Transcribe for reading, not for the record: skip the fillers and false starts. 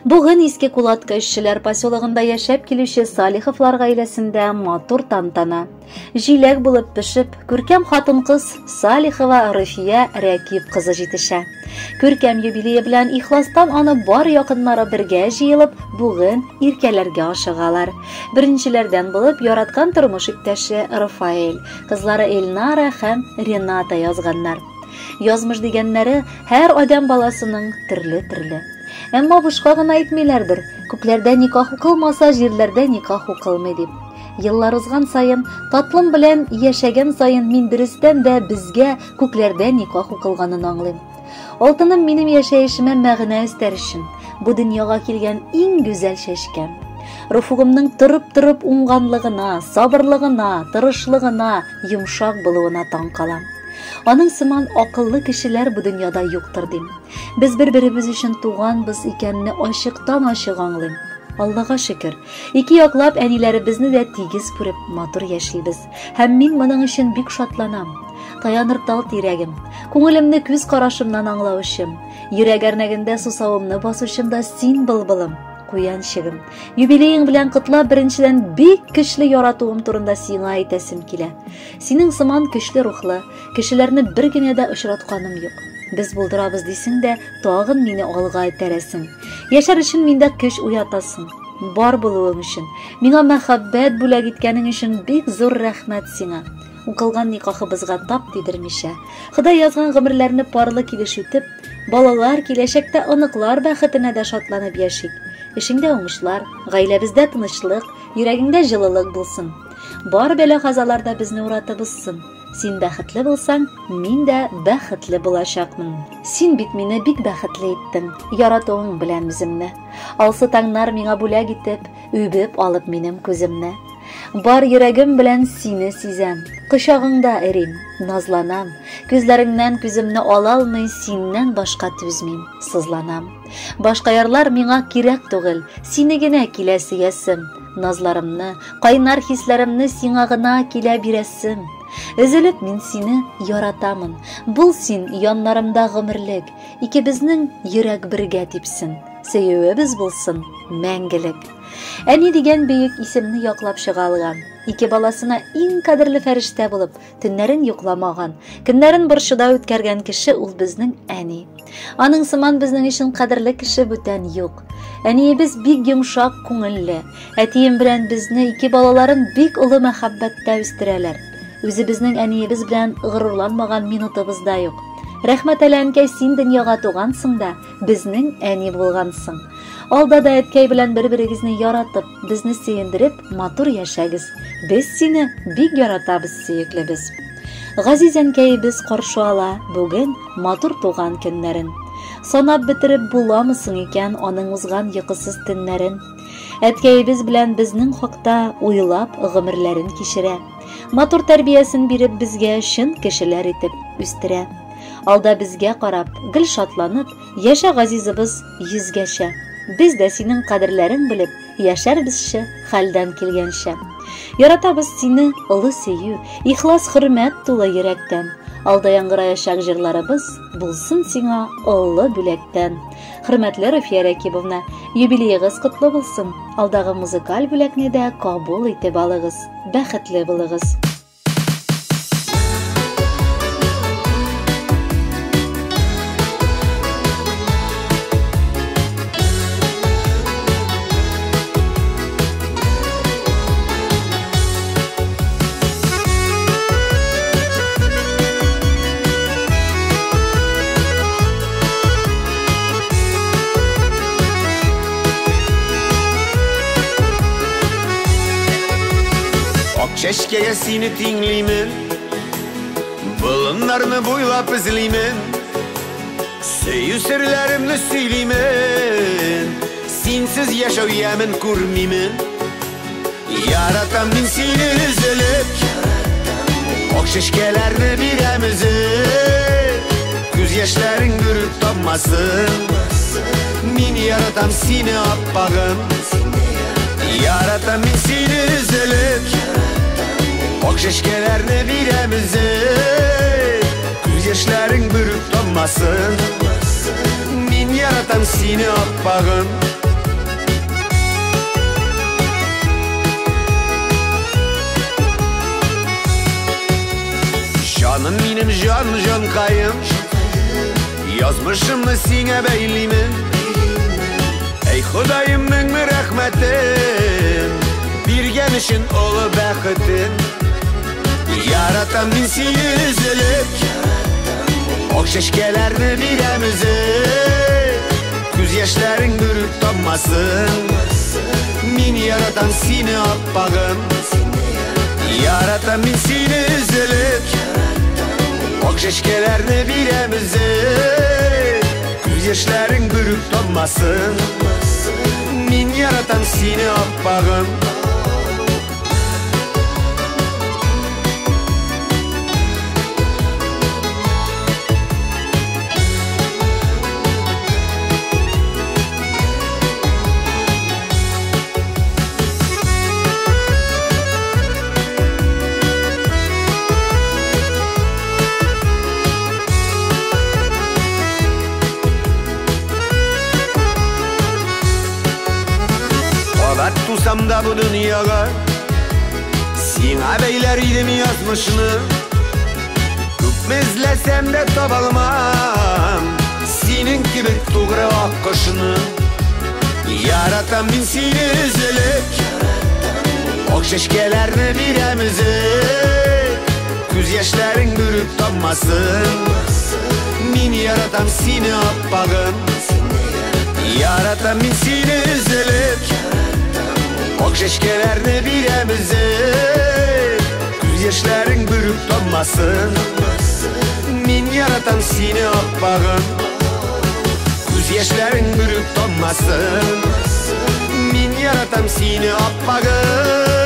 Бүген Иске Кулатка эшчеләр поселогында яшәп килүче Салиховлар гаиләсендә матур тантана. Җиләк булып пешеп, күркәм хатын-кыз Салихова Рөфия Рәкип кызы җитешә. Күркәм юбилее белән ихластан аны бар якыннары бергә җыелып, бүген иркәләргә ашыгалар. Беренчеләрдән булып яраткан тормыш иптәше Рафаэль, кызлары Эльнара һәм Рената язганнар. Язмыш дигәннәре һәр адәм баласының төрле-төрле. Әмма бушка гына әйтмиләрдер, күкләрдә никах укылмаса, җирләрдә никах укылмый дип. Еллар узган саен, татлым белән яшәгән саен мин дөрестән дә безгә күкләрдә никах укылганын аңлыйм. Алтыным минем яшәешемә мәгънә өстәр өчен, бу дөньяга килгән иң гүзәл чәчкәм. Руфугымның торып-торып уңганлыгына, сабырлыгына, тырышлыгына, йомшак булуына таң калам. Аның сыман акыллы кешеләр бу дөньяда юктыр дим. Без бер-беребез өчен туганбыз икәнне ачыктан-ачык аңлыйм. Аллага шөкер, ике яклап әниләребезне дә тигез күреп, матур яшибез. Һәм мин моның өчен бик шатланам. Таяныр тал тирәгем, күңелемне күз карашымнан аңлаучым, йөрәк әрнәгендә сусавымны басучым да син, былбылым, куянчыгым. Юбилеең белән котлап, беренчедән бик көчле яратуым турында сиңа әйтәсем килә. Синең сыман көчле рухлы кешеләрне бер генә дә очратканым юк. Без булдырабыз дисең дә, тагын мине алга этәрәсең. Яшәр өчен миндә көч уятасың. Бар булуың өчен, миңа мәхәббәт бүләк иткәнең өчен бик зур рәхмәт сиңа. Укылган никахыбызга тап тидермичә, Ходай язган гомерләрне парлы килеш үтеп, балалар, киләчәктә оныклар бәхетенә дә шатланып яшик. Эшеңдә уңышлар, гаиләбездә тынычлык, йөрәгеңдә җылылык булсын. Бар бәла-казалар да безне уратып узсын. Син бәхетле булсаң, мин дә бәхетле булачакмын. Син бит мине бик бәхетле иттең, яратуың белән үземне. Алсу таңнар миңа бүләк итеп, үбеп алып минем күземне. Бар йөрәгем белән сине сизәм, кочагыңда эрим, назланам. Күзләреңнән күземне ала алмый, синнән башка түзмим, сызланам. Башка ярлар миңа кирәк түгел, сине генә килә сөясем. Назларымны, кайнар хисләремне сиңа гына килә бирәсем. Өзелеп мин сине яратамын. Бул син яннарымда гомерлек. Икебезнең йөрәк бергә типсен. Сөюебез булсын мәңгелек. Әни дигән бөек исемне яклап чыга алган. Ике баласына иң кадерле фәрештә булып, төннәрен йокламаган, көннәрен борчуда үткәргән кеше ул безнең әни. Аның сыман безнең өчен кадерле кеше бүтән юк. Әниебез бик йомшак күңелле. Әтием белән безне ике балаларын бик олы мәхәббәттә үстерәләр. Үзебезнең әниебез белән горурланмаган минутыбыз да юк. Рәхмәт әле, әнкәй, син дөньяга тугансың да, безнең әни булгансың. Алда да әткәй белән бер-берегезне яратып, безне сөендереп, матур яшәгез. Без сине бик яратабыз, сөеклебез. Газиз әнкәебез каршы ала бүген матур туган көннәрен. Санап бетереп буламы соң икән аның узган йокысыз төннәрен? Әткәебез белән безнең хакта уйлап гомерләрен кичерә. Матур тәрбиясен биреп безгә чын кешеләр итеп үстерә. Алда безгә карап, гел шатланып, Яшә, газизыбыз, йөзгәчә. Без дә синең кадерләрең белеп, яшәрбезче хәлдән килгәнчә. Яратабыз сине олы сөю, ихлас хөрмәт тулы йөрәктән. Алда яңгыраячак җырларыбыз булсын сиңа олы бүләктән. Хөрмәтле Руфия Рәкибовна, юбилеегыз котлы булсын. Алдагы музыкаль бүләкне дә кабул итеп алыгыз. Бәхетле булыгыз. Чәчкәгә сине тиңлимен, Болыннарны буйлап эзлимен, Сөю серләремне сөйлимен, Синсез яшәү ямен күрмимен. Яратам мин сине өзелеп, Ак чәчкәләрне бирәм өзеп, Күз яшьләрең бөреп таммасын. Мин яратам сине, аппагым. Яратам мин сине өзелеп, Ак чәчкәләрне бирәм өзеп, Күз яшьләрең бөреп таммасын. Мин яратам сине, аппагым. Җаным минем җан, җанкаем, язмышымны сиңа бәйлимен. Әй Ходаем, мең рәхмәтем, биргән өчен олы бәхетен. Яратам мин сине өзелеп, ак чәчкәләрне бирәм өзеп. Күз яшьләрең бүрек таммасын, мин яратам сине, аппагым. Яратам мин сине өзелеп, ак чәчкәләрне бирәм өзеп. Күз яшьләрең бүрек таммасын, мин яратам сине, аппагым. Тусам да бу дөньяга, сиңа бәйләр идем язмышны. Күпме эзләсәм дә таба алмам синең кебек тугры аккошны. Яратам мин сине өзелеп, ак чәчкәләрне бирәм өзеп. Күз яшьләрең бүрек таммасын, мин яратам сине, аппагым. Яратам мин сине өзелеп, ак чәчкәләрне бирәм өзеп. Күз яшьләрең бүрек таммасын, мин яратам сине, аппагым. Күз яшьләрең бүрек таммасын, мин яратам сине, аппагым.